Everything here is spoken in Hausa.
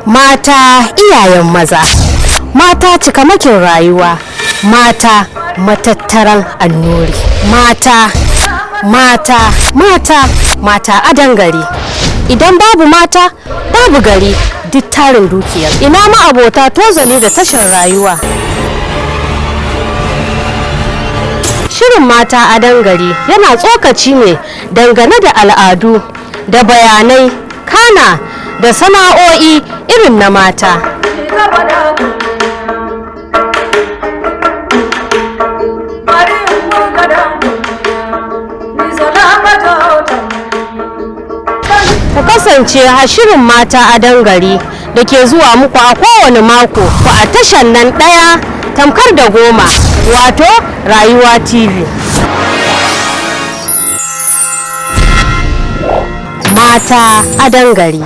Mata iyayen maza, mata cikamakin rayuwa, mata matattaran annuri, mata, mata, mata, mata adan gari. Idan babu mata, babu gari, duk tarin dukiyar. Ina ma abota tozali da tashar rayuwa. Shirin Mata Adon Gari yana tsokaci ne dangane da al'adu da bayanai kana da sana'o'i irin na mata. Ku kasance a shirin Mata Adon Gari da ke zuwa muku a kowane mako ku a tashan nan ɗaya tamkar da goma, wato Rayuwa TV. Mata Adon Gari.